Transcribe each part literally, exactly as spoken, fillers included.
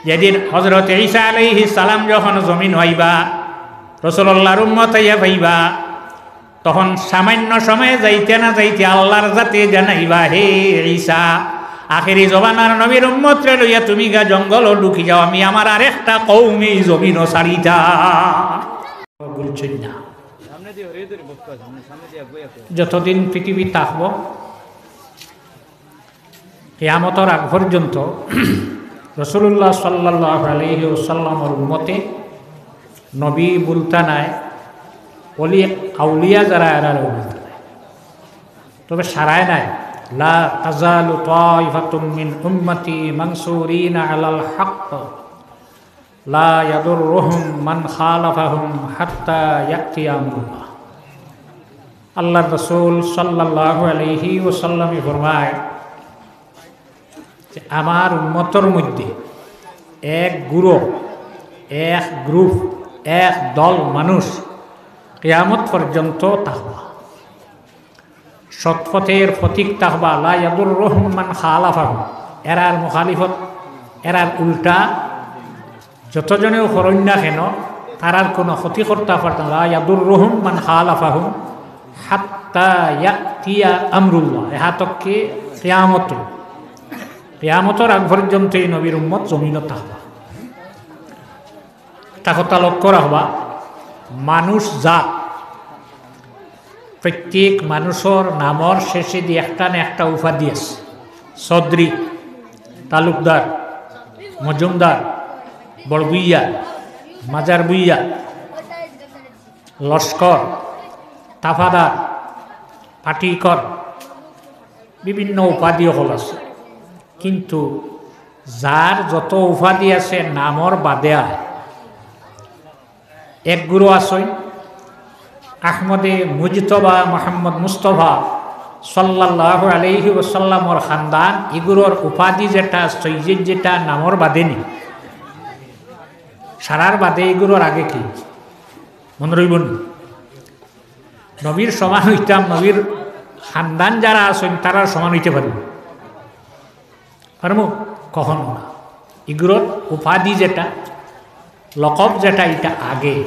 যেদিন হযরত ঈসা আলাইহিস সালাম যখন জমিনো আইবা, রাসূলুল্লাহর উম্মত অইয়া পাইবা, তখন সামান্য সময়ে যাইতে না যাইতে আল্লাহর জাতে জানাইবা, "হে ঈসা, আখেরি জমানার নবীর উম্মতরে লইয়া তুমি গিয়া জঙ্গলো ঢুকি যাও, আমি আমার আরেকটা কওম ই জমিনো ছাড়িতাম।" বুঝছইন না? যতদিন পৃথিবী থাকবো, কিয়ামতর আগ পর্যন্ত রাসূলুল্লাহ সাল্লাল্লাহু আলাইহি ওয়াসাল্লামর উম্মতে নবী বুলতা নায়, অলি আউলিয়া যারা এরারেও বুলতা নায়। তবে সারায় নায়, "লা তাজালু তাইফাতুম মিন উম্মতি মানসুরিনা আলাল হক, লা ইয়াদুররুহুম মান খালাফাহুম হাত্তা ইয়াতিয়া আমরুল্লাহ।" আল্লাহর রাসূল সাল্লাল্লাহু আলাইহি ওয়াসাল্লামে ফরমায় যে, "আমার উম্মতর মধ্যে এক গুরু, এক গ্রুপ, এক দল মানুষ কিয়ামত পর্যন্ত থাকবা।" সৎপথের পথিক থাকবা, "লা ইয়াদুররুহুম মান খালাফাহুম।" এরার মুখালিফত, এরার উল্টা যতজনেও করইন না কেন, তারার কোনো ক্ষতি করতা পারতা না। "লা ইয়াদুররুহুম মান খালাফাহুম হাত্তা ইয়াতিয়া আমরুল্লাহ।" এহাতককে কিয়ামত, কিয়ামতর আগ পর্যন্ত এই নবীর উম্মত জমিনো থাকবা। একটা কথা লক্ষ্য রাখবা, মানুষ জাত, প্রত্যেক মানুষর নামর শেষে দি একটা না একটা উপাধি আছে। চৌধুরী, তালুকদার, মজুমদার, বড়ভূঁইয়া, মাজারভূঁইয়া, লস্কর, তাফাদার, পাটিকর, বিভিন্ন উপাধি অকল আছে। কিন্তু যার যত উপাধি আছে, নামর বাদে আয়। এক গুরু আছইন আহমদে মুজতবা মোহাম্মদ মুস্তফা সাল্লাল্লাহু আলাইহি ওয়াসাল্লামর খানদান, ইগুরর উপাধি যেটা, সৈয়দ যেটা, নামর বাদে নি। সারার বাদে ইগুরর আগে কি? মনে রইব নি? নবীর সমান অইতাম, নবীর খানদান যারা আছইন, তারার সমান অইতে পারমু? পারমু? কখনো না। ইগুরর উপাধি যেটা, লকব যেটা, ইটা আগে।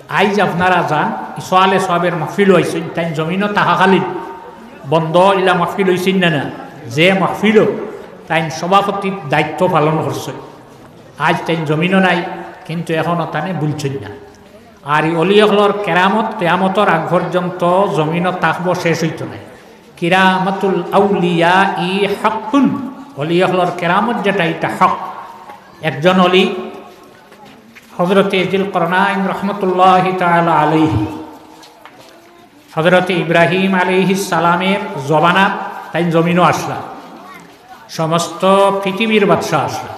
আইজ আপনারা যান, সোয়ালে সওয়াবের মাহফিলো আইছইন, তাইন জমিনো থাকাকালীন বন্ধ ইলা মাহফিল অইছইন না, না, যে মাহফিলো তাইন সভাপতির দায়িত্ব পালন করছইন। আইজ তাইন জমিনো নাই, কিন্তু এখনো তানে ভুলছইন না। আর ই অলি অকলর কেরামত কিয়ামতর আগ পর্যন্ত জমিনো থাকবো, শেষ অইতো নায়। কিরামাতুল আউলিয়াই হাক্কুন, অলি অকলর কেরামত যেটা, ইটা হক। একজন অলি হযরতে জিলকরনাইন রহমতুল্লাহি তাআলা আলাইহি, হযরতে ইব্রাহিম আলাইহিস সালামের জমানাত তাইন জমিনো আছলা, সমস্ত পৃথিবীর বাদশা আছলা।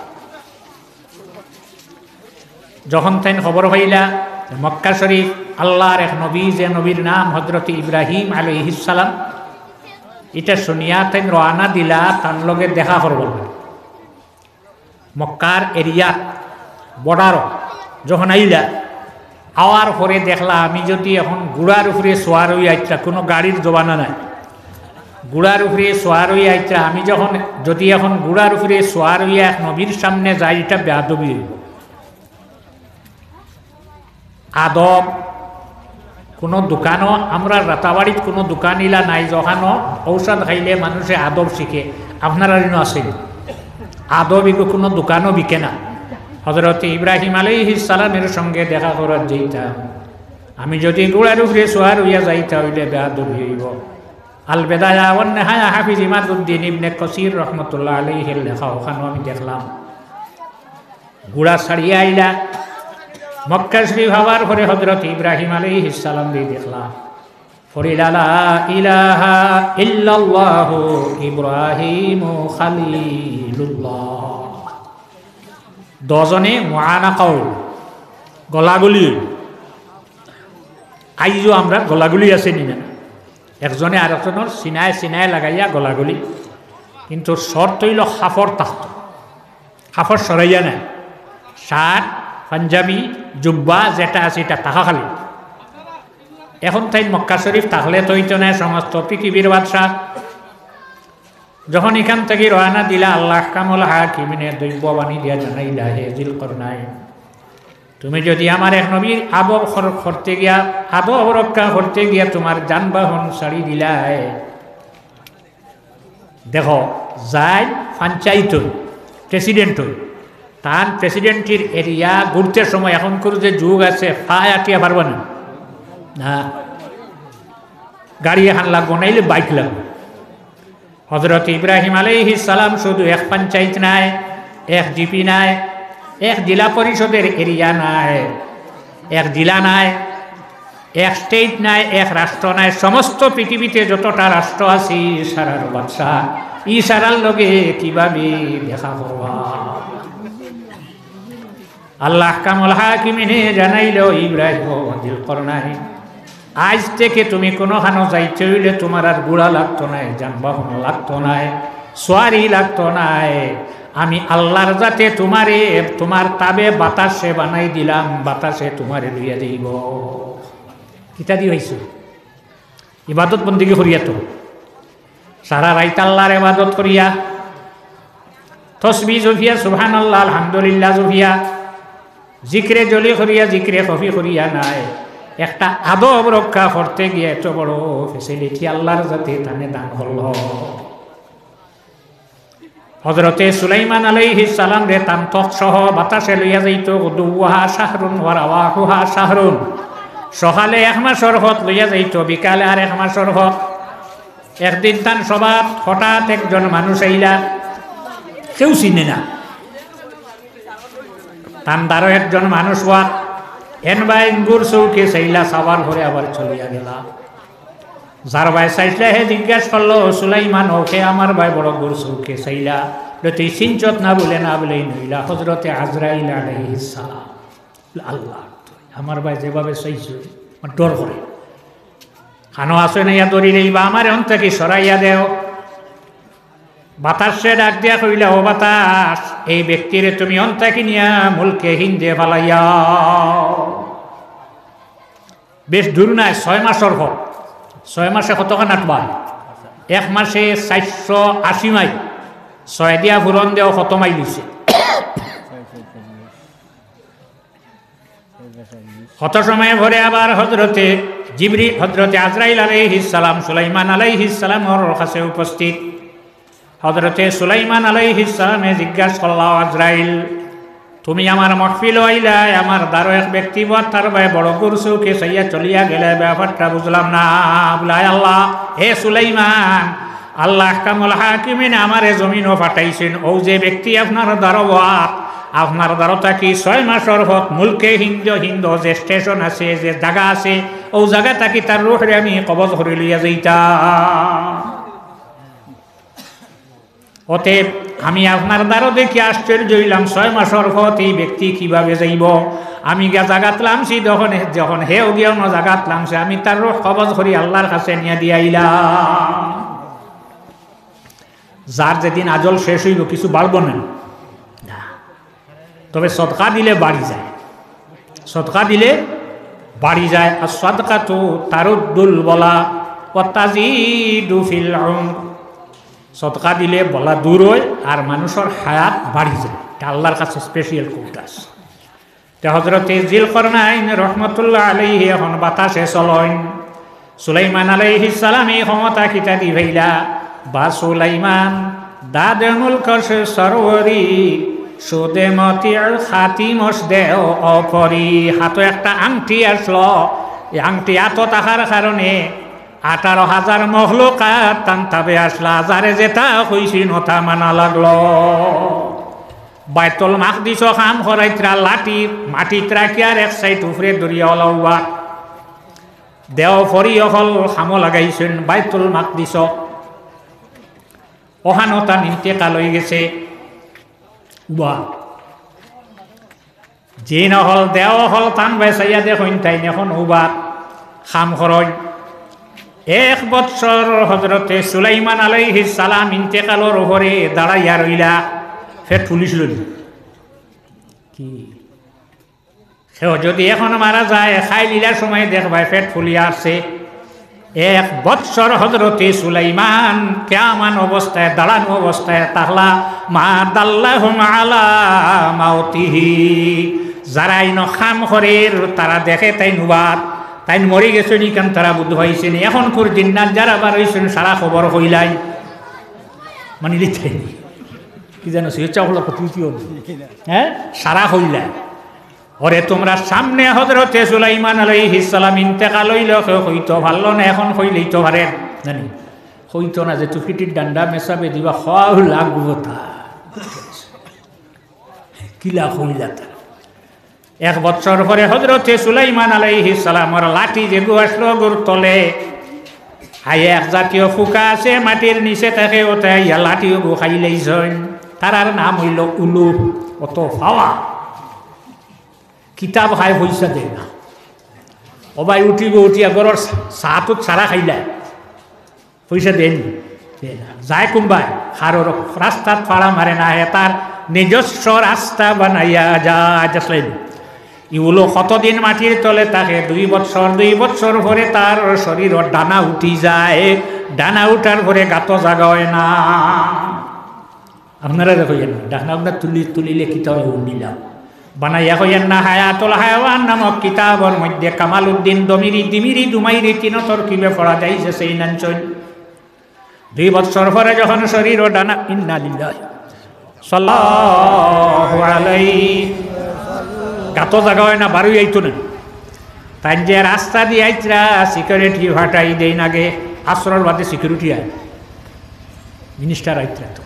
যখন তাইন খবর পাইলা যে মক্কা শরীফ আল্লাহর এক নবী, যে নবীর নাম হযরতে ইব্রাহিম আলাইহিস সালাম, ইটা শুনিয়া তাইন রওয়ানা দিলা তান লগে দেখা করবার লাগি। মক্কার এরিয়া, বর্ডারো যখন আইলা, আওয়ার পরে দেখলা, আমি যদি এখন ঘুড়ার উপরে সোয়ার অইয়া আইতরা, কোনো গাড়ির জমানা নাই, ঘুড়ার উপরে সোয়ার অইয়া আইতরা, আমি যখন, যদি এখন ঘুড়ার উপরে সোয়ার অইয়া এক নবীর সামনে যাই, ইটা বেয়াদবি অইবো। আদব, কোনো দোকানো, আমরার রাতাবাড়িত কোনো দোকান ইলা নাই, যেখানো ঔষধ খাইলে মানুষে আদব শিখে, আপনারার ইনো আছে নি? আদব ইগু কোনো দোকানো বিকে না। হযরতে ইব্রাহিম আলাইহিস সালামের সঙ্গে দেখা করাত যাইতাম, আমি যদি ঘুড়ার উপরে সোয়ার অইয়া যাইতা, অইলে বেয়াদবি অইবো। আল বেদায়া ওয়ান নেহায়া হাফিজ ইমাদুদ্দিন ইবনে কাসির রহমতুল্লাহ আলাইহির লেখা, অখানো আমি দেখলাম। ঘুড়া ছাড়িয়া আইলা। মক্কা শরীফ আওয়ার পরে হযরত ইব্রাহিম আলাইহিস সালাম দি দেখলা, পড়িলা, "লা ইলাহা ইল্লাল্লাহু ইব্রাহিমু খালিলুল্লাহ।" দুইজনে মুআনাকা অইল, গলাগলি অইল। আইজও আমরার গলাগলি আছে নি না? একজনে আরেকজনর সিনায় সিনায় লাগাইয়া গলাগলি, কিন্তু শর্ত অইল কাপড় থাকতো। কাপড় সরাইয়া নাই, শার্ট, পাঞ্জাবি, জুব্বা যেটা আছে, ইটা থাকা খালি। এখন তাইন মক্কা শরীফ থাকলে তো অইতো নায়, সমস্ত পৃথিবীর বাদশা। যখন ইখান থাকি রওয়ানা দিলা, আল্লাহ আহকামুল হাকিমিনে দৈব্য বাণী দিয়া জানাইলা, হে জিলকরনাইন, তুমি যদি আমার এক নবীর আদব কর-, করতে গিয়া, আদব রক্ষা করতে গিয়া তুমার যানবাহন ছাড়ি দিলায়, দেখো, যাইন পঞ্চায়েত অইন, প্রেসিডেন্ট অইন, তান প্রেসিডেন্টর এরিয়া ঘুরতে সময় এখনকুর যে যুগ আছে, পায়ে আটিয়া পারবা না। না, গাড়ি এখান লাগবো, নাইলে বাইক লাগবো। হযরত ইব্রাহিম আলাইহিস সালাম শুধু এক পঞ্চায়েত নায়, এক জিপি নায়, এক জেলা পরিষদর এরিয়া নায়, এক জেলা নায়, এক স্টেট নায়, এক রাষ্ট্র নায়, সমস্ত পৃথিবীতে যতটা রাষ্ট্র আছে, সারার বাদশা, ই সারার লগে কিভাবে দেখা করবা? আল্লাহ আহকামুল হাকিমিনে জানাইল, ইব্রাহিম ও জিলকরনাইন, আইজ থাকি তুমি কুনুখানো যাইতে অইলে তুমার আর ঘুড়া লাগতো নায়, যানবাহন লাগতো নায়, সোয়ারি লাগতো নায়। আমি আল্লাহর জাতে তুমারে, তুমার তাবে বাতাসে বানাই দিলাম, বাতাসে তুমারে লইয়া যাইবো। কিতা দি অইছে? ইবাদত বন্দেগি করিয়া তো। সারা রাইত আল্লাহর ইবাদত করিয়া, তসবিহ জপিয়া, সুবহানাল্লাহ, আলহামদুলিল্লাহ জপিয়া, জিকরে জলি করিয়া, জিকরে খফি করিয়া নায়। একটা আদব রক্ষা করতে গিয়া এত বড় ফেসিলিটি আল্লাহর জাতে তানে দান করল। হযরতে সুলাইমান আলাইহিস সালামরে তান তখত সহ বাতাসে লইয়া যাইতো, গুদুওয়াহা শাহরুন ওয়া রাওয়াহুহা শাহরুন। সকালে এক মাসর পথ লইয়া যাইতো, বিকালে আর এক মাসর পথ। একদিন তান সভাত হঠাৎ একজন মানুষ আইলা, কেউ চিনে না। তান দ্বারো একজন মানুষ ওয়াত, এন বায় ইঙ্গুর চউখে চাইলা, চাওয়ার পরে আবার চলিয়া গেলা। যার বায় চাইছলা হে জিজ্ঞাস করলো, "সুলাইমান, অউ কে?" "আমার বায় বড় গুর চউখে চাইলা।" বলে, "তুই চিনছত না?" বলে, "না।" বলে, "ইন অইলা হযরতে আজরাইল আলাইহিস সালাম।" বলে, "আল্লাহ, তুই আমার বায় যেভাবে চাইছো, আমার ডর করে। কানো আছে না ইয়া ধরি নেইবা, আমারে অন থাকি সরাইয়া দেও।" বাতাসে ডাক দিয়া কইলা, "ও বাতাস, এই ব্যক্তিরে তুমি অন থাকি নিয়া মুলকে হিন্দে ফালাইয়াও।" বেশ দূর নায়, ছয় মাসর পথ। ছয় মাসে কতখান আটবায়? এক মাসে চারশো আশি মাইল। ছয় দিয়া পূরণ দেও, কত মাইল অইছে? কত সময় পরে আবার হযরতে জিবরি-, হযরতে আজরাইল আলাইহিস সালাম সুলাইমান আলাইহিস সালামর কাছে উপস্থিত। হযরতে সুলাইমান আলাইহিস সালামে জিজ্ঞাসা করলা, "আজরাইল, তুমি আমার মহফিলো আইলায়, আমার দ্বারো এক ব্যক্তি বওয়াত, তার বায় বড় গুর চউখে চাইয়া চলিয়া গেলে, ব্যাপারটা বুঝলাম না।" বলে, "আয় আল্লাহ, হে সুলাইমান, আল্লাহ আহকামুল হাকিমিন আমারে জমিনো পাঠাইছইন, অউ যে ব্যক্তি আপনার দ্বারো বওয়াত, আপনার দ্বারো থাকি ছয় মাসর পথ মুলকে হিন্দ, হিন্দ যে স্টেশন আছে, যে জাগা আছে, অউ জাগা থাকি তার রুহরে আমি কবজ করি লইয়া যাইতাম।" অতএব আমি আপনার দ্বারো দেখি আশ্চর্য অইলাম, ছয় মাসর পথ এই ব্যক্তি কিভাবে যাইবো? আমি গিয়া জাগাত লামছি, যখন হে, যখন হে গিয়া অন্য জাগাত লামছে, আমি তার রুহ কবজ করি আল্লাহর কাছে নিয়া দিয়া আইলাম। যার যেদিন আজল শেষ অইবো, কিছু বাড়বো না। তবে সদকা দিলে বাড়ি যায়, সদকা দিলে বাড়ি যায়। আর সাদকাতু তারুদ্দুল বালা ওয়া তাজিদু ফিল উমর। সদকা দিলে বালা দূর অয় আর মানুষর হায়াত বাড়ি যায়। ইটা আল্লাহর কাছে স্পেশাল কোটা আছে। তে হযরতে জিলকরনাইন রহমতুল্লাহ আলাইহি এখন বাতাসে চলইন। সুলাইমান আলাইহিস সালামে ক্ষমতা কিতা দি পাইলা? বা সুলাইমান, দাদে মুলকশ সরওরি, সুদে মতির খাতিমশ দেও অপরি। হাতো একটা আংটি আছলো, এই আংটি আতো থাকার কারণে আঠারো হাজার মখলুকাত তান তাবে আছলা, যারে যেটা কইছইন অতা মানা লাগলো। বাইতুল মাকদিসো কাম করাইত্রা লাঠি মাটিত রাখিয়ার এক সাইড উপরে ধরিয়া অলা উবা। দেও পরি অকল কামো লাগাইছইন বাইতুল মাকদিসো। অখানো তান ইন্তেকাল অইগেছে। উবা। জিন অকল, দেও অকল তান বায় চাইয়া দেখইন, তাইন এখন উবাত কাম করইন। এক বৎসর হযরতে সুলাইমান আলাইহিস সালাম ইন্তেকালর উপরে দাঁড়াইয়া রইলা, পেট ফুলিছিল নি? কি? কেউ যদি এখন মারা যায়, খাইলিলার সময় দেখবায় পেট ফুলিয়া আছে। এক বৎসর হযরতে সুলাইমান কিয়ামান অবস্থায়, দাঁড়ানো অবস্থায় থাকলা, মা দাল্লাহুম আলা মাউতিহি। যারা ইনো কাম করের, তারা দেখে তাইন উবাত, তাইন মরি গেছইন, ইখান তারা বুঝ পাইছইন। অখনকুর জিন্নাত যারা বার অইছইন, সারা খবর কইলাইন। মানি লিতাইন। কি জানো, সৈয়দ চাওলা কত কি হল? হ্যাঁ? সারা কইলাইন। ওরে, তুমরার সামনে হযরতে সুলাইমান আলাইহিস সালাম ইন্তেকাল অইলো, কেউ কইতো পারলো না, অখন কইলেই তো পারের। জানি, কইতো না যে তুই কিটির ডান্ডা মেসাবে দিবা, খাওয়াও লাগবো তা। কিলা কইলা তা? এক বৎসর পরে হযরতে সুলাইমান আলাইহিস সালামর লাঠি যেগু আসলো অগুর তলে, আইয়া এক জাতীয় ফুকা আছে, মাটির নিচে থাকে, ওতে আইয়া লাঠি অগু খাইলাইছইন। তারার নাম অইলো উলু, অত পাওয়া। কিতাব খায়, পয়সা দেয় না। ও ভাই উঠিব, উঠিয়া ঘরর ছাদত সারা খাইলায়, পয়সা দেয় নি? দেয় না। যায় কুনবায়? কারোর রাস্তাত ফাড়া মারে না, হে তার নিজস্ব রাস্তা বানাইয়া যায়। আসলে ই উলু কতদিন মাটির তলে থাকে? দুই বৎসর। দুই বৎসর পরে তার শরীরর ডানা উঠি যায়, ডানা উঠার পরে গাতো জাগা অয় না। আপনারা যে কইয়েন না, ডানা উঠা তুলি-, তুলিলে কিতা অয় উন্নিলা? বানাইয়া কইয়েন না, হায়াতুল হায়াওয়ান নামক কিতাবর মধ্যে কামালউদ্দিন দমিরি, দিমিরি, দুমাইরি তিন তরকিবে পড়া যাইছে, সেই নাঞ্চল। দুই বৎসর পরে যখন শরীরর ডানা, ইন্না লিল্লাহি, সাল্লাল্লাহু আলাইহি, গাতো জাগা অয় না, বারই আইতো না। তাইন যে রাস্তা দি আইতরা, সিকিউরিটি ফাটাই দেইন আগে, আসরর বাদে সিকিউরিটি আয়। মিনিস্টার আইতরা তো।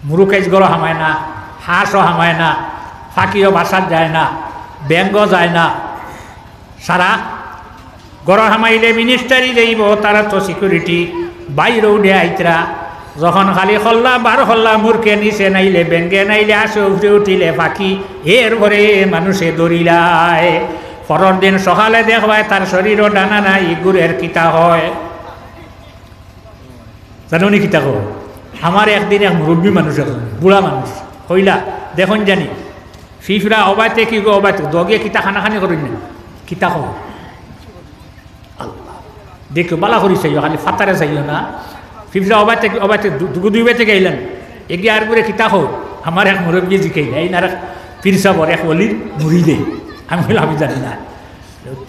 মুরুকাইজ ঘরো হামায় না, হাঁসও হামায় না, ফাকিও বাসাত যায় না, ব্যাঙও যায় না। সারা ঘরো হামাইলে মিনিস্টারি যাইবো, তারা তো সিকিউরিটি বাইরো উঠে আইতরা। যখন খালি খল্লা, বার খল্লা, মুরুকে নিচে নাইলে, ব্যাঙে নাইলে, আসে উপরে উঠিলে ফাকি, এরপরে মানুষে ধরিলায়। পরর দিন সকালে দেখবায় তার শরীরও ডানা নাই, ইগুরের কিতা অয়। জানো নি কিতা কও? আমার একদিন এক মুরব্বী মানুষ, এখন বুড়া মানুষ, কইলা, "দেখইন জানি, ফিফড়া অবাতে কি গো, অবাতে দগে কিতা খানাখানি করইন না, কিতা কও?" আল্লাহ, দেখো, বালা করি চাইও, খালি ফাতারে চাইও না। ফিফড়া অবাতে কি, অবাতে দু-, দুগু দুই বাতে গাইলেন, এগিয়ে আর করে কিতা কও? আমার এক মুরব্বী জিকাইলা, এই নারে পীর সাবর এক ওলির মুরিদে। আমি কইলাম, "আমি জানি না।"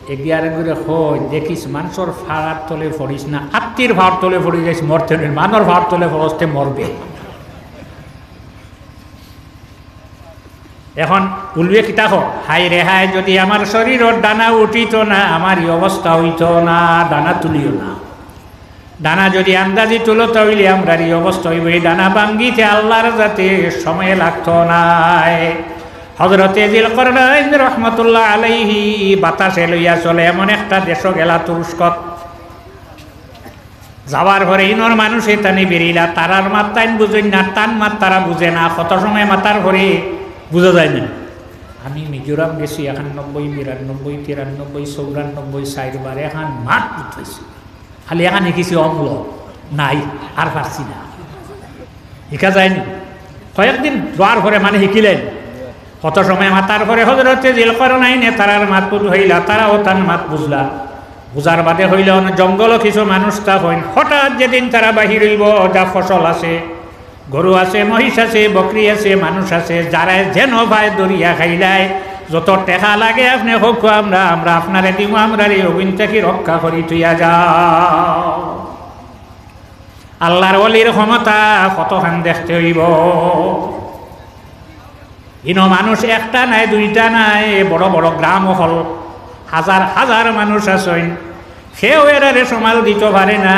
এগিয়ে আরেক করে কয়, "দেখিস, মানষর ফাড়ার তলে পড়িস না, আত্তির ফাড়ার তলে পড়ি যাইস, মরতে নেই, মানষর ফাড়ার তলে পড়স তে মরবে।" এখন উলুয়ে কিতা কয়, "হায় রে হায়, যদি আমার শরীরর ডানা উঠিত না, আমার ই অবস্থা অইতো না, ডানা তুলিও না।" ডানা যদি আন্দাজি তুলো, তাইলে আমরার ই অবস্থা অইবো। এই ডানা ভাঙ্গিতে আল্লাহর যাতে সময় লাগতো নায়। হযরতে জিলকরনাইন রহমতুল্লাহ আলাইহি বাতাসে লইয়া চলে, এমন একটা দেশো গেলা তুরস্কত। যাওয়ার পরে ইনোর মানুষে তানি বেরিলা, তারার মাত তাইন বুঝইন না, তান মাত তারা বুঝে না। কত সময় মাতার পরে বুঝা যায় না। আমি মিজোরাম গেছি একানব্বই, বিরানব্বই, তিরানব্বই, চৌরানব্বই, চাইরবার এখান মাত বুঝাইছি। খালি এখান হিকিছি অম্ল, নাই, আর পারছি না। হিকা যায়নি। কয়েকদিন যাওয়ার পরে মানে হিকিলেন। কত সময় মাতার পরে হযরতে জিলকরনাইনে তারার মাত বুঝ হইলা, তারাও তান মাত বুঝলা। বুঝার বাদে হইল, অন জঙ্গলো কিছু মানুষ তা হইন। হঠাৎ যেদিন তারা বাহির হইব, যা ফসল আছে, গরু আছে, মহিষ আছে, বকরি আছে, মানুষ আছে, যারায় যেন পায় ধরিয়া খাইলায়। যত টেকা লাগে আপনে কউক্কা, আমরা, আমরা আপনারে দিমু, আমরারে অগুইন থাকি রক্ষা করি থইয়া যাও। আল্লাহর ওলির ক্ষমতা কতখান দেখতে হইব। ইনো মানুষ একটা নাই, দুইটা নাই, বড় বড় গ্রাম অকল, হাজার হাজার মানুষ আছইন। কেউ এরারে সামাল দিতো পারে না।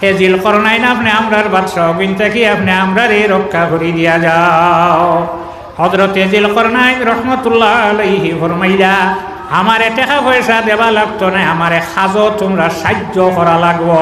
হে জিলকরনাইন, আপনে আমরার বাদশা, অগুইন থাকি আপনে আমরারে রক্ষা করি দিয়া যাও। হযরতে জিলকরনাইন রহমতুল্লাহ আলাইহি ফরমাইলা, "আমারে টেকা পয়সা দেওয়া লাগতো নায়, আমারে কাজো তুমরা সাইয্য করা লাগবো।"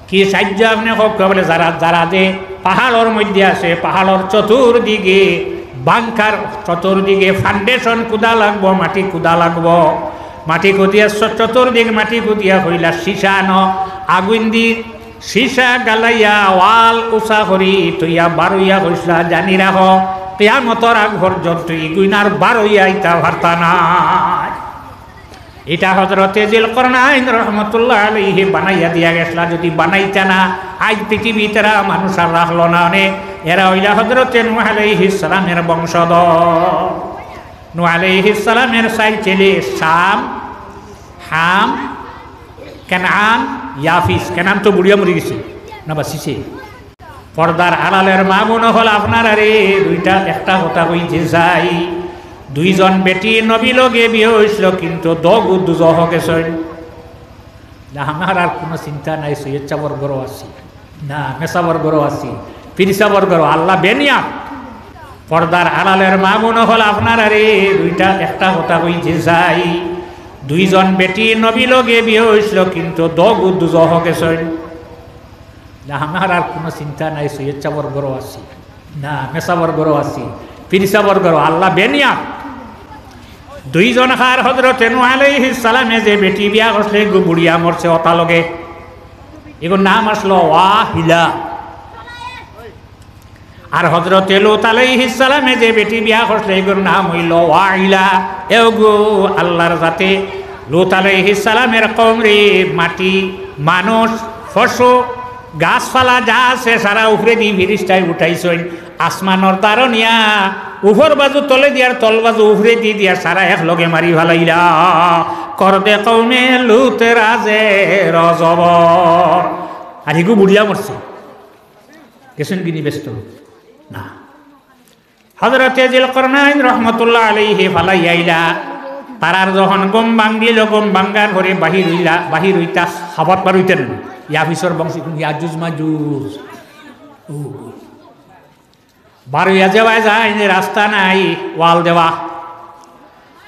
কি সাইয্য আপনে কউক্কা? বলে, যারা, যারা যে পাহাড়র মধ্যে আছে, পাহাড়র চতুর্দিকে বাংকার, চতুর্দিকে ফাউন্ডেশন কুদা লাগবো, মাটি কুদা লাগবো। মাটি কুদিয়া চ-, চতুর্দিক মাটি কুদিয়া কইলা, "সীসা আনো, আগুইন দি সীসা গালাইয়া ওয়াল উচা করি থইয়া বারইয়া কইছলা, জানি রাখো, কিয়ামতর আগ পর্যন্ত ইগুইন আর বারইয়া আইতা পারতা নায়।" ইটা হজরতে জিলকরনাইন রহমতুল্লাহ আলাইহি বানাইয়া দিয়া গেছলা। যুদি বানাইতা না, আইজ পৃথিবীত এরা মানুষ আর রাখলো না অনে। এরা অইলা হজরতে নূহ আলাইহিস সালামের বংশধর। নূহ আলাইহিস সালামের চাইর ছেলে শাম, হাম, কানান, ইয়াফিস। কানান তো বুড়িয়া মরি গেছে, না বাঁচিছে? পর্দার আড়ালের মা বোন অকল, আপনারারে দুইটা একটা কথা কইতে চাই। দুইজন বেটি নবী লগে বিয়া অইছিল, কিন্তু দগু দুজহ গেছইন। না, আমার আর কুনু চিন্তা নাই, সৈয়দ সাবর ঘরো আছি, না মেসাবর ঘরো আছি, পীর সাবর ঘরো, আল্লাহ বেনিয়া। পর্দার আড়ালের মা বোন অকল, আপনারারে দুইটা একটা কথা কইতে চাই। দুইজন বেটি নবী লগে বিয়া অইছিল, কিন্তু দগু দুজহ গেছইন। না, আমার আর কুনু চিন্তা নাই, সৈয়দ সাবর ঘরো আছি, না মেসাবর ঘরো আছি, পীর সাবর ঘরো, আল্লাহ বেনিয়া। দুইজন কার? হজরতে নূহ আলাইহিস সালামে যে বেটি বিয়া করছলা, এগু বুড়িয়া মরছে অতা লগে, এগুর নাম আছলো ওয়াহিলা। আর হজরতে লূত আলাইহিস সালামে যে বেটি বিয়া করছলা, এগুর নাম অইলো ওয়াইলা। এগু আল্লাহর জাতে লূত আলাইহিস সালামের কওমরে মাটি, মানুষ, পশু, গাছপালা যা আছে সারা উপরেদি ফিরিস্তায় উঠাইছইন। আসমানর দ্বারো নিয়া উপর বাজু তলেদি আর তল বাজু উপরেদি দিয়া সারা একলগে মারি ফালাইলা। করদে কওমে লূতর জের জবর। আর এগু বুড়িয়া মরছে। গেছইন গিনি বেহেস্তো? না। হজরতে জিলকরনাইন রহমতুল্লাহ আলাইহি ফালাইয়া আইলা। তারার যখন ঘুম ভাঙ্গিল, ঘুম ভাঙ্গার পরে বাহির অইলা, বাহির অইতা হাফত বার অইতা না। ইয়াফিসর বংশ কুন? ইয়াজুজ মাজুজ। ও। বার অইয়া যাওয়া যায় যে রাস্তা নাই, ওয়াল দেওয়া।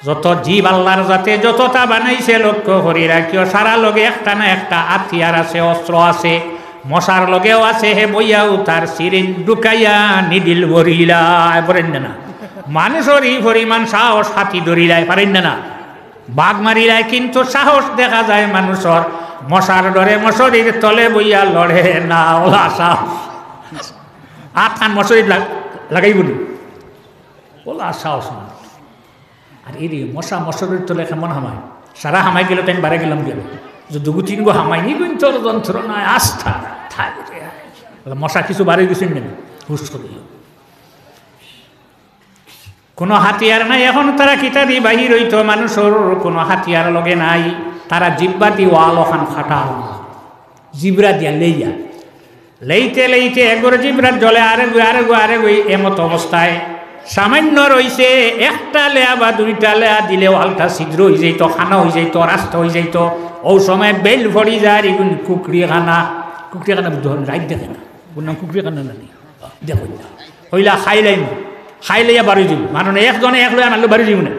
যত জীব আল্লাহর জাতে যততা বানাইছে, লক্ষ্য করি রাখিও, সারা লগে একটা না একটা হাতিয়ার আছে, অস্ত্র আছে। মশার লগেও আছে, হে বইয়াও তার সিরিঞ্জ ঢুকাইয়া নিডিল ভরিলায়, পারইন না, না? মানুষর ই পরিমাণ সাহস, হাতি ধরিলায়, পারইন না, না? বাঘ মারিলায়, কিন্তু সাহস দেখা যায় মানুষর। মশার ডরে মশারির তলে বইয়া লড়ে না, অলা সাহস। আতখান মশারিত লাগ-, লাগাইবো নি? অলা সাহস না। আর এরে মশা মশারির তলে কেমন হামায়? সারা হামাই গেলে তো আমি বারে গেলাম গেল। যে দুগু তিনগু হামাই নি, কিন্তু ওর যন্ত্রণায় আস্থা থাই রে। বলে, মশা কিছু বারে গেছইন না, হুশ করি। কুনু হাতিয়ার নাই। এখন তারা কিতাদি বাহির অইতো, মানুষর কুনু হাতিয়ার লগে নাই। তারা জিব্বাদি ওয়াল অখান ফাটাল। জিব্রা দিয়া লেইয়া। লেইতে লেইতে এগর জিব্রার জলে আরেগু, আরেগু, আরেগু, এমত অবস্থায় সামান্য রইছে, একটা লেয়া বা দুইটা লেয়া দিলে ওয়ালটা ছিদ্র অইযাইতো, খানা অইযাইতো, রাস্তা অইযাইতো। অউ সময় বেইল পড়ি যায়, ইগুন কুকড়িখানা, কুকড়িখানা বুঝছো, রাইত দেখে না, ওর নাম কুকড়িখানা না নি? দেখো না। অইলা খাইলাইমু, খাইলাইয়া বারই যাইমু, মানে একজনে এক লয়া নাইলে বারই যাইমু না।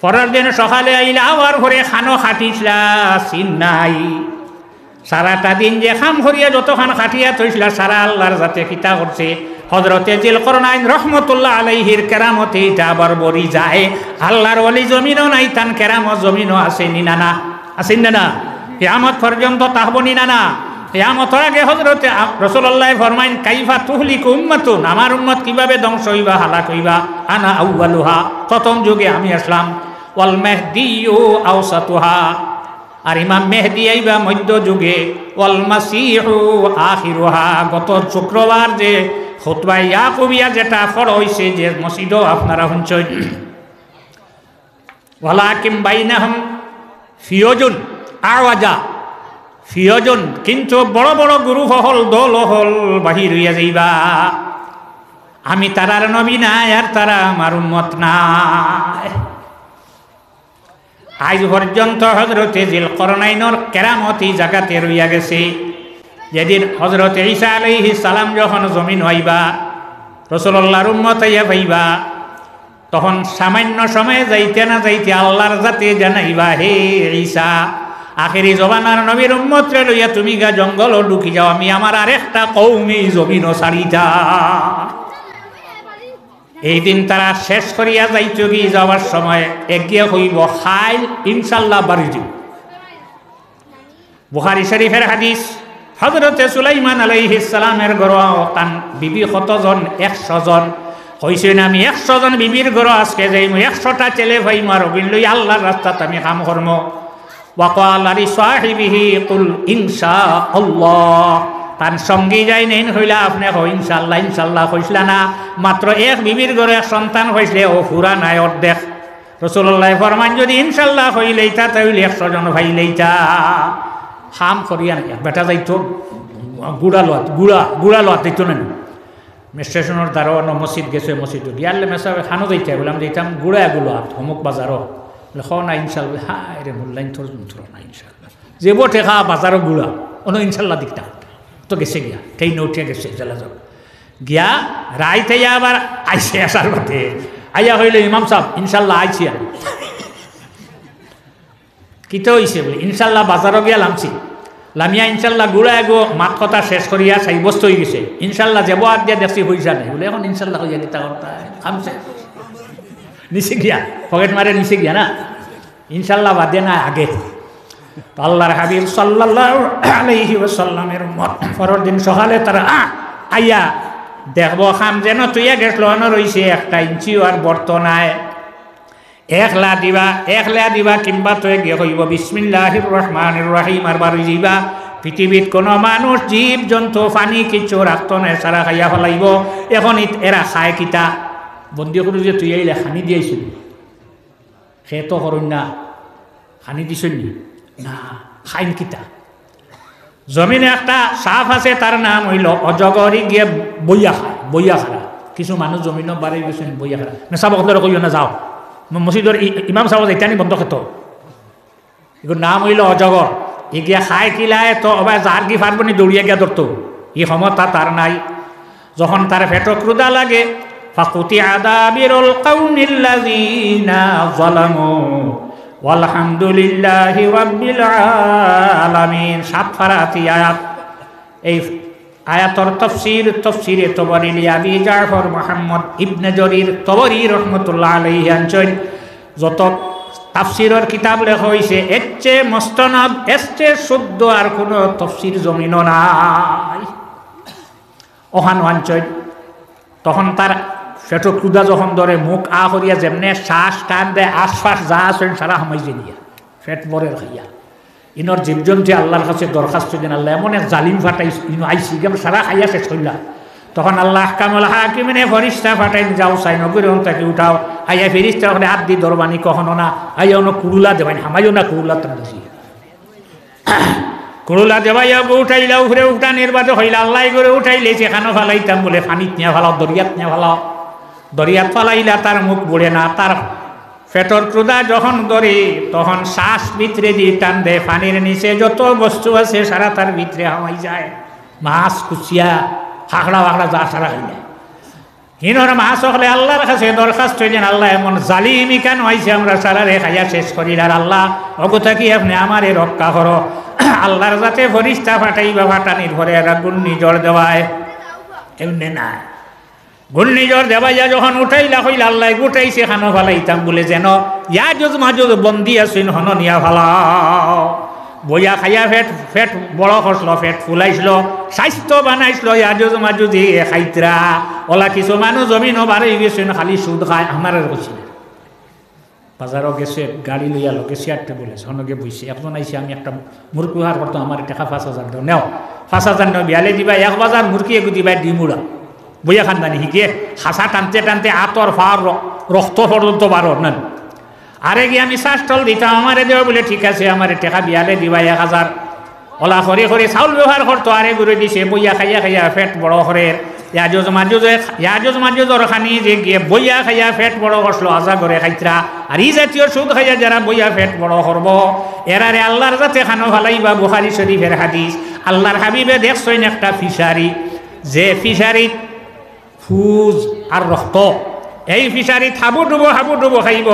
পরের দিন সকালে আইলা, আওয়ার পরে খানো খাটিছলা, চিন নাই। সারাটা দিন যে কাম করিয়া যতখান খাটিয়া থইছলা, সারা আল্লাহর জাতে কিতা করছে। হজরতে জিলকরনাইন রহমতুল্লাহ আলাইহির কেরামতে ইটা আবার বরি যায়। আল্লাহর ওলি জমিনো নাই, তান কেরামত জমিনো আছে নি না, না? আছে নি না, না? কিয়ামত পর্যন্ত থাকবো নি না, না? কিয়ামতর আগে হজরতে আ-, রাসূলুল্লাহ ফরমাইন, "কাইফা তুহলিকু উম্মাতুন?" আমার উম্মত কিভাবে ধ্বংস অইবা, হালাক অইবা? "আনা আউয়ালুহা", প্রথম যুগে আমি আসলাম। "ওয়াল মাহদিয়্যু আওসাতুহা", আর ইমাম মেহদি আইবা মধ্য যুগে। "ওয়াল মাসিহু আখিরুহা", গত শুক্রবার যে খুতবায়ে ইয়াকুবিয়া যেটা পড়া অইছে, যে মসজিদো আপনারা হুনছইন, "ওয়ালাকিন বাইনাহুম ফিওজুন আওয়াজা", ফিওজুন, কিন্তু বড় বড় গুরু অকল, দল অকল বাহির অইয়া যাইবা। আমি তারার নবী নায়, আর তারা আমার উম্মত নায়। আইজ পর্যন্ত হজরতে জিলকরনাইনর কেরামত ই জাগাতে রইয়া গেছে। যেদিন হজরতে ঈসা আলাইহিস সালাম যখন জমিনো আইবা, রাসূলুল্লাহর উম্মত আইয়া পাইবা, তখন সামান্য সময়ে যাইতে না যাইতে আল্লাহর জাতে জানাইবা, "হে ঈসা, আখেরি জমানার নবীর উম্মতরে লইয়া তুমি গিয়া জঙ্গলো ঢুকি যাও, আমি আমার আরেকটা কওম ই জমিনো ছাড়িতাম।" এই দিন তারা শেষ করিয়া যাইতোগি, যাওয়ার সময় এগিয়ে কইবো, "কাইল ইনশাআল্লাহ বারই যাইমু।" বুখারী শরীফের হাদিস, হজরতে সুলাইমান আলাইহিস সালামের ঘরো তান বিবি কতজন? একশো জন। কইছইন, "আমি একশো জন বিবির ঘরো আজকে যাইমু, একশোটা ছেলে পাইমু, আর অগুইন লইয়া আল্লার রাস্তাত আমি কাম করমু।" ওয়াকালা লিসাহিবিহি, "কুল ইনশাআল্লাহ।" তান সঙ্গী যাইন, এইন কইলা, "আপনে কও ইনশাআল্লাহ, ইনশাআল্লাহ কইছলা না? মাত্র এক বিবির ঘরো এক সন্তান পাইছলে, অউ পুরা নায়, অর্ধেক।" রাসুলুল্লায় ফরমাইন, "যুদি ইনশাআল্লাহ কইলাইতা, তে অইলে একশো জন পাইলাইতা।" কাম করিয়া না, বেটা যাইতো ঘুড়া লওয়াত, ঘুড়া, ঘুড়া লওয়াত দিতো না নি? স্টেশনর দ্বারো অনো মসজিদ গেছে, মসজিদো গিয়া, "আল্লাহ মেসাবে খানো যাইতায়?" বলে, "আমি যাইতাম ঘুড়া এগুলো আর অমুক বাজারো।" বলে, "হ না, ইনশাআল্লাহ।" "হায় রে, মূল্যায়ন তোর যন্ত্র না, ইনশাআল্লাহ।" যেবো টেকা বাজারো ঘুড়া, অনো ইনশাআল্লাহ দিকতা। তো গেছে গিয়া, ট্রেন উঠিয়া গেছে, চলে যাও। গিয়া রাইত আইয়া আবার আইছে আসার পথে। আইয়া কইলো, "ইমাম সাব, ইনশাআল্লাহ আইছি আমি।" কিতা অইছে? বলে, "ইনশাআল্লাহ বাজারো গিয়া লামছি। লামিয়া ইনশাআল্লাহ ঘুড়া এগু মাত কথা শেষ করিয়া সাব্যস্ত অইগেছে। ইনশাআল্লাহ যেবো আত দিয়া দেখছি পয়সা নাই।" বলে, "এখন ইনশাআল্লাহ কইয়া কিতা করতা? কাম শেষ।" নিচে গিয়া, পকেট মারে নিচে গিয়া না। ইনশাআল্লাহ বাদে না আগে। তো আল্লার হাবিব সাল্লাল্লাহু আলাইহি ওয়াসাল্লামের উম্মত। পরের দিন সকালে তারা, আ, আইয়া দেখবো কাম যেন থইয়া গেছলো, অনো রইছে একটা ইঞ্চিও আর বর্ত নাই। একলা দিবা, একলা দিবা, কিংবা তো গিয়া কইবো, "বিসমিল্লাহির রহমানির রহিম", আর বারই যাইবা। পৃথিবীত কোনো মানুষ, জীব, জন্তু, পানি কিচ্ছু রাখতো নায়, সারা খাইয়া ফালাইবো। এখন ইত-, এরা খায় কিতা? বন্দি করি যে থইয়া আইলে খানি দিয়াইছিল। খেতো করইন না, খানি দিছইন নি? না, খাইন কিতা? জমিনো একটা সাপ আছে, তার নাম অইলো অজগর। ই গিয়া বইয়া খায়, বইয়া খারা। কিছু মানুষ জমিনো বারই গেছইন বইয়া খারা। মেসাব অকলরে কইও না, যাও। ম-, মসজিদর ই-, ইমাম সাব যাইতা নি বন্ধ খেতো। ইগুর নাম অইলো অজগর। ই গিয়া খায় কিলায় তো, অবায় যার কি পারবো নি দৌড়িয়া গিয়া ধরতো। ই ক্ষমতা তার নাই। যখন তার পেটো ক্ষুধা লাগে, "ফাকুতিআ দাবিরুল কওমিল্লাযীনা যালামু ওয়ালহামদুলিল্লাহি রাব্বিল আলামিন।" সাত পারা আয়াত। এই আয়াতর তফসির, তফসিরে তবরি লি আবি জাফর মুহাম্মদ ইবনে জরির তবরি রহমতুল্লাহ আলাইহি আনছইন। যত তাফসিরর কিতাব লেখা অইছে, এর চেয়ে মস্তনদ, এর চেয়ে শুদ্ধ আর কোনো তফসির জমিনো নাই। অখান আনছইন, তখন তার পেটো ক্ষুধা যখন ধরে, মুখ আ করিয়া যেমনে শ্বাস টান দেয়, আশপাশ যা আছইন সারা হামাই যায় গিয়া, পেট ভরের খাইয়া। ইনর জীবজন্তুয়ে আল্লার কাছে দরখাস্ত দেইন, "আল্লাহ, এমন এক জালিম ফাটাইছ, ইনো আইছি, ইগু সারা খাইয়া শেষ করিলা।" তখন আল্লাহ আহকামুল হাকিমিনে ফিরিস্তা ফাটাইন, "যাও, চাইন অগুরে অন থাকি উঠাও।" আইয়া ফিরিস্তা অকলে আত দি ধরবা নি, কখনো না, আইয়া অনো কুড়ুলা দেবাইন, হামাইও না কুড়ুলা তান বুঝি। কুড়ুলা দেবাইয়া অগু উঠাইলা, উপরে উঠানির বাদে কইলা, "আল্লাহ, ইগুরে উঠাইলে যেখানো ফালাইতাম বলে, পানিত নিয়া ফালাও, দরিয়াত নিয়া ফালাও।" দরিয়াত ফালাইলা, তার মুখ বুড়ে না, তার পেটর ক্ষুধা যখন ধরে, তখন শ্বাস ভিতরে দি টান দেয়, পানির নিচে যত বস্তু আছে সারা তার ভিতরে হামাই যায়। মাছ, কুচিয়া, খাখড়া বাখড়া যা সারা খাইলে। হিনর মাছ অকলে আল্লার কাছে দরখাস্ত দেইন, "আল্লাহ, এমন জালিম ইখানো আইছে, আমরা সারারে খাইয়া শেষ করিলার। আল্লাহ, অগু থাকি আপনে আমারে রক্ষা করো।" আল্লার যাতে ফিরিস্তা ফাটাইবা, ফাটানির পরে এরা ঘূর্ণিঝড় দেবায়, এমনে না। ঘূর্ণিঝড় দেবাইয়া যখন উঠাইলা, কইলা, "আল্লাহ, উঠাইছি খানো ফালাইতাম বলে, যেন ইয়াজুজ মাজুজ বন্দি আছইন, হনো নিয়া ফালাও।" বইয়া খাইয়া পেট, পেট বড় করছলো, পেট ফুলাইছলো, স্বাস্থ্য বানাইছলো, ইয়াজুজ মাজুজে খাইতরা। অলা কিছু মানুষ জমিনো বারই গেছইন, খালি সুদ খায়, আমারে কইছে। বাজারো গেছে, গাড়ি লইয়া লগে চেয়ার টেবুল আছে, হনো গিয়া বইছে। একজন আইছে, "আমি একটা মুরগি ব্যবহার করতাম, আমারে টেকা পাঁচ হাজার দেও, নেও।" পাঁচ হাজার নেও, বিয়ালে দিবা এক বাজার, মুরগি এগু দিবা ডিমুড়া। বইয়া খান্দানি হিগে, খাসা টানতে টানতে আতর ফার র-, রক্ত পর্যন্ত বারর না। আরে গিয়া আমি শ্বাসটল দিতাম, "আমারে দেও।" বলে, "ঠিক আছে, আমারে টেকা বিয়ালে দিবা এক হাজার।" অলা করি করি চাউল ব্যবহার করতো, আরে ঘুরে দিছে, বইয়া খাইয়া খাইয়া পেট বড় করের। ইয়াজুজ মাজুজে, ইয়াজুজ মাজুজর খানি যে গিয়া বইয়া খাইয়া পেট বড় করছলো, আজা ঘরে খাইতরা। আর ই জাতীয় সুদ খাইয়া যারা বইয়া পেট বড় করবো, এরারে আল্লার যাতে খানো ফালাইবা, বুখারী শরীফের হাদিস। আল্লার হাবিবে দেখছইন একটা ফিশারি, যে ফিশারিত ফুজ আর রক্ত। এই ফিশারিত হাবুডুবু, হাবুডুবু খাইবো।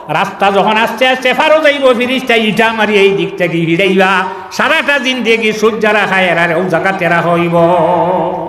রাস্তা যখন আস্তে আস্তে পারো যাইবো, ফিরিস্তা ইটা মারি এই দিক থাকি হিড়াইবা। সারাটা জিন্দেগি সুদ যারা খায়, এরারে অউ জাগাত রাখা অইবো।